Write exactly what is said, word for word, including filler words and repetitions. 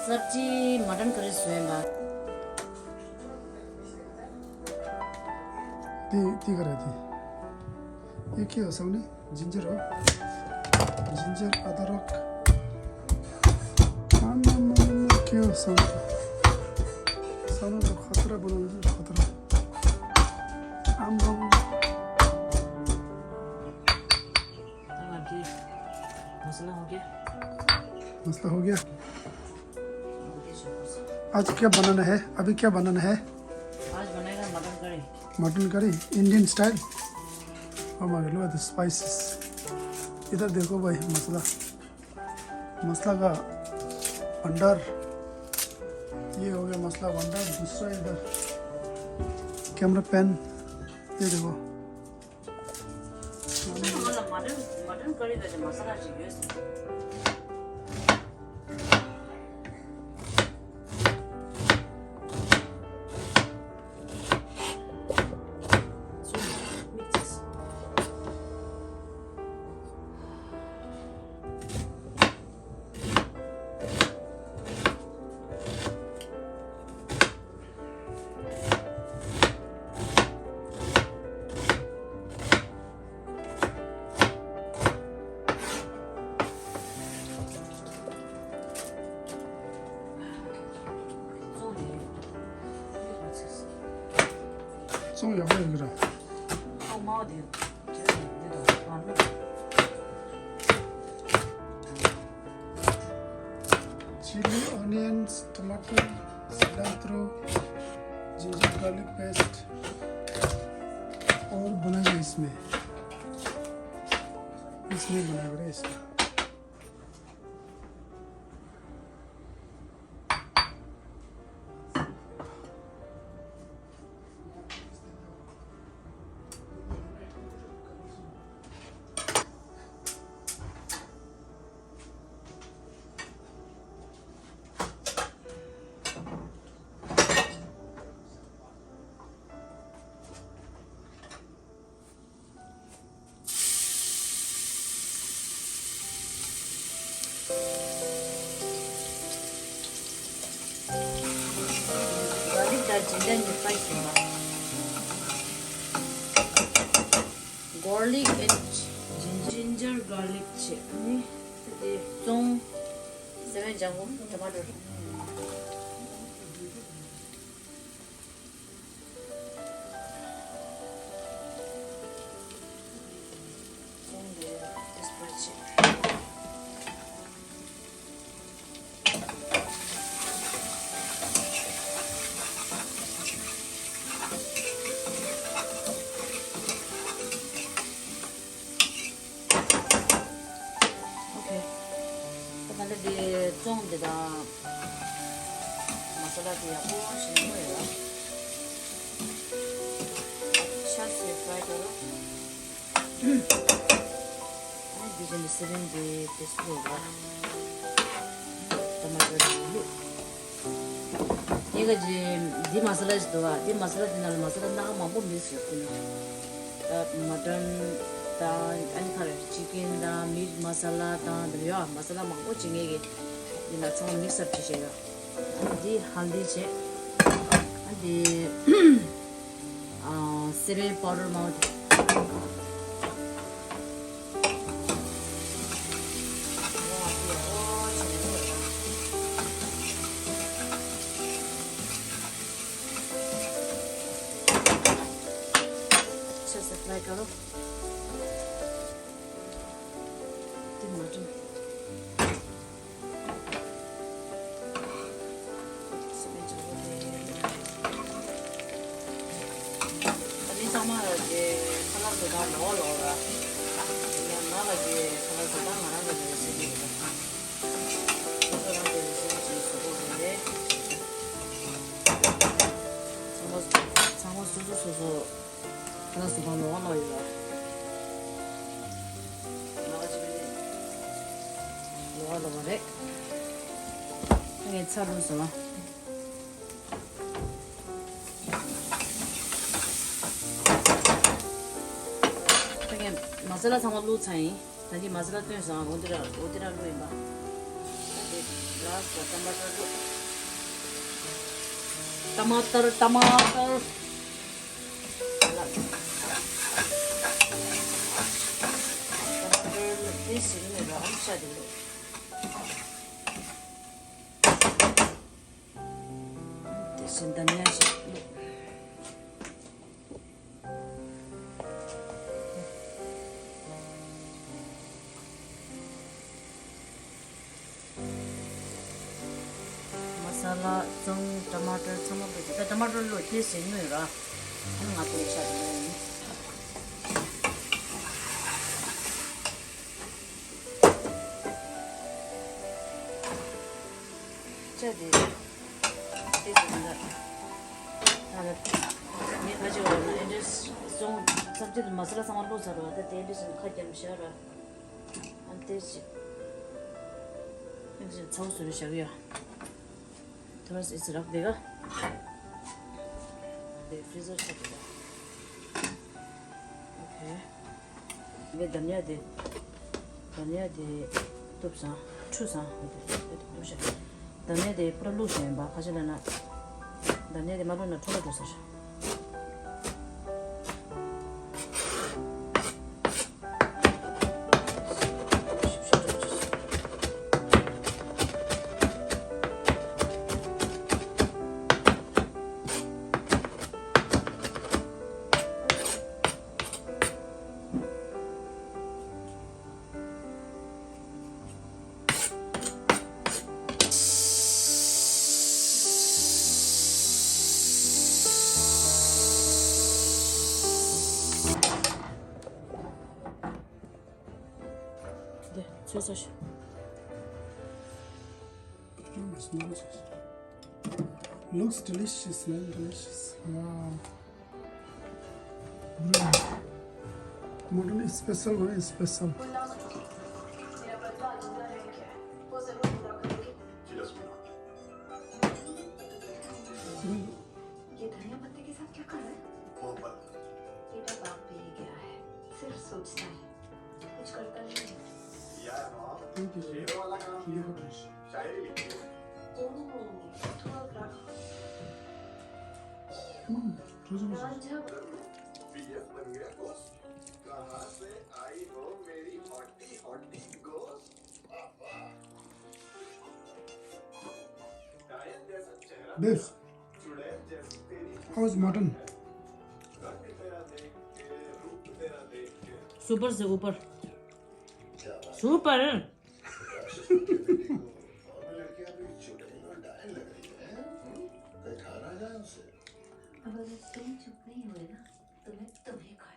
སབ་ཇི་མ་ཊན་ཀ་རི་བཟོས་ཡིན་པ། དེ་དེ་ག་རེད་དེ། ཡེ་ཁྱེད་སང་ནི་ཇིན་ཇར་རོ། ཇིན་ཇར་ཨ་ད་རག་ཨ་མ་མ་མ་མ་ཁྱེད་སང་ནི། སང་ནི་ཁ་ཐར་བོ་ནི་ཁ་ཐར། ཨ་མ་མ། हाँ, आंटी, मसाला हो गया? मसाला हो गया? हो गया, शुक्र से। आज क्या बनाना है? अभी क्या बनाना है? आज बनेगा mutton curry. Mutton curry, Indian style. Oh my God, look at the spices. इधर देखो भाई, मसाला, मसाला का भंडार। ये हो गया मसाला भंडार। दूसरा इधर कैमरा मैन, ये देखो। ང་ལ་མ་ཊན་མ་ཊན་ཀ་རི་དང་མ་ས་ལ་ཞིག་ཡོད་ཟེར། བཙོང་ཡག་པོ་ཡོད་ཀྱི་རེད། Chili, onions, tomato, cilantro, ginger garlic paste और बनाएगा इसमें, इसमें बनाएगा इसमें। Garlic དང་ཇིན་ཇར་གཉིས་ཀ་ཞིམ་པ། Garlic and ginger garlic བྱས་ནི་དེ་བཙོང་། སེ་བན་ལྗང་གུ་ཊོ་མ་ཊོ། ཨོ་ཁེ། ད་ད་ལྟ་འདི་བཙོང་འདི་དང་མ་ས་ལ་དེ་ཡག་པོ་ཞིག་ཉོ་ཡོད་ལ། ཤ་སི་ཕ་རའི་ཀ་རོ། ཨ་ནི་འདི་བཞིན་དུ་སི་རིན་འདི་ཏེ་སུ་ལོ་ར། ད་མ་ས་ལ་དེ་ལུགས། དེ་ག་ཅི་འདི་མ་ས་ལ་ཞིག་འདུག་བ། འདི་མ་ས་ལ་དེ་ནང་ལ་མ་ས་ལ་སྣ་ཁ་མང་པོ་མིག་སི་ཡོད་ཀྱི་ན། ད་མ་ཊོན་དང་ཨ་ནི་ཁ་རེ་ཅི་ཀེན་དང་མིཊ་མ་ས་ལ་དང་དེ་ཡོད་མ་ས་ལ་མང་པོ་ཅིག་ངེད་ཀྱི་འདི་ན་ཚང་མ་མིག་སི་ཨབ་ཅིག་བྱས་ཡོད། ཨ་ནི་འདི་ཧལ་དི་བྱས། ཨ་འདི་ཨ་སེ་བན་པའུ་ཌར་མང་པོ་དེ། ཆ་ས་ལ་ཀ་རོ། དེ་མ་དྲན། ཨ་ནི་ཚང་མ་ལ་དེ་ཁ་ལག་བཟོ་སྟངས་ལོགས་ལོགས་ར། ཡང་ང་ལ་དེ་ཁ་ལག་བཟོ་སྟངས་ང་རང་གི་རེ་སི་པི་རེད། ཁོ་རང་གི་རེ་སི་པི་ཅིག་བཟོ་དགོས་རེད། ཚང་མ་ཚང་མ་སོ་སོ་སོ་སོ་ཁ་ལག་བཟོ་སྟངས་ལོགས་ལོགས་ཡོད་ར། ང་ལ་ཅིག་ལོགས་ལོགས་རེད། ངས་ཚར་རུ་སོང་ང་། ད་ངས་མ་ས་ལ་ཚང་མ་བླུགས་ཚར་ཡིན། ད་ངས་མ་ས་ལ་བཏོན་སོང་། འོ་འདི་ར་འོ་འདི་ར་བླུགས་ཡིན་པ། ད་དེ་ ལ་ས་ཊ་མ་ཊར་ཊ་མ་ཊར་ཊ་མ་ཊར། དེ་ཟིན་ནས་རང་ཤ་དེ་ལ། དེ་ཟིན་དམ་ཡ་ཞིག་མ་ས་ལ་བཙོང་ཊ་མ་ཊར་ཚང་མ་བླུགས་ཏེ། ད་ཊ་མ་ཊར་བླུགས་དེ་ཟིན་ནོ་ཡིན་ར། ང་ཏུང་ཤ་དེ་ཡིན། ཅ་དེ། དེ་ཟིན་ད། ད་ལ། ངས་ཁ་ཆེ་བ་ན་ཨེ་འདྲས་བཙོང་ཚབ་ཅིག་མ་ས་ལ་ཚང་མ་བླུགས་ཚར་བ་ད་དེ་འདྲས་ཁ་རྒྱབ་བཞག་ར། ཨ་ནི་དེ་ཅིག་ཨ་ནི་ཅིག་ཚ་བོ་བཟོ་རེ་བཞག་ཡོད། ཐོ་མ་སི་ཨི་ཙི་རག་དེ་ག་དེ་ཕི་རི་ཛར་ཆགས་དེ་ག་ཨོ་ཁེ། ངས་དམ་ཡ་དེ། དམ་ཡ་དེ། གཏུབ་སང་། འཁྲུ་སང་། དེ་དེ་གཏུབ་ཤག་དམ་ཡ་དེ་ཕུ་ར་བླུགས་ཤག་ཡིན་པ་ཁ་ཤས་ལ་ན། དམ་ཡ་དེ་མ་བླུགས་ན་འཁྲུ་ལ་འགྲོ་ས་ཤག་འདི་ཚོས་ས་ཤོག Mm, smells. Looks delicious, smell delicious. Wow. Mm. Mutton is special, very special. ये धनिया पत्ते के साथ क्या कर रहा है? कोमल। बेटा बाप भी नहीं गया है, सिर्फ सोचता है, कुछ करता नहीं है। Thank you. शायरी लिखी है। ओह, थोड़ा रख। हम्म, थोड़ा सा बस। रांझा। पीएफ बन गया बॉस। कहाँ से आई हो मेरी हॉटी हॉटी गोस्ट? Babes, how is mutton? Super से ऊपर। सुपर। अगर तुम चुप नहीं हुए ना, तो मैं तुम्हें खा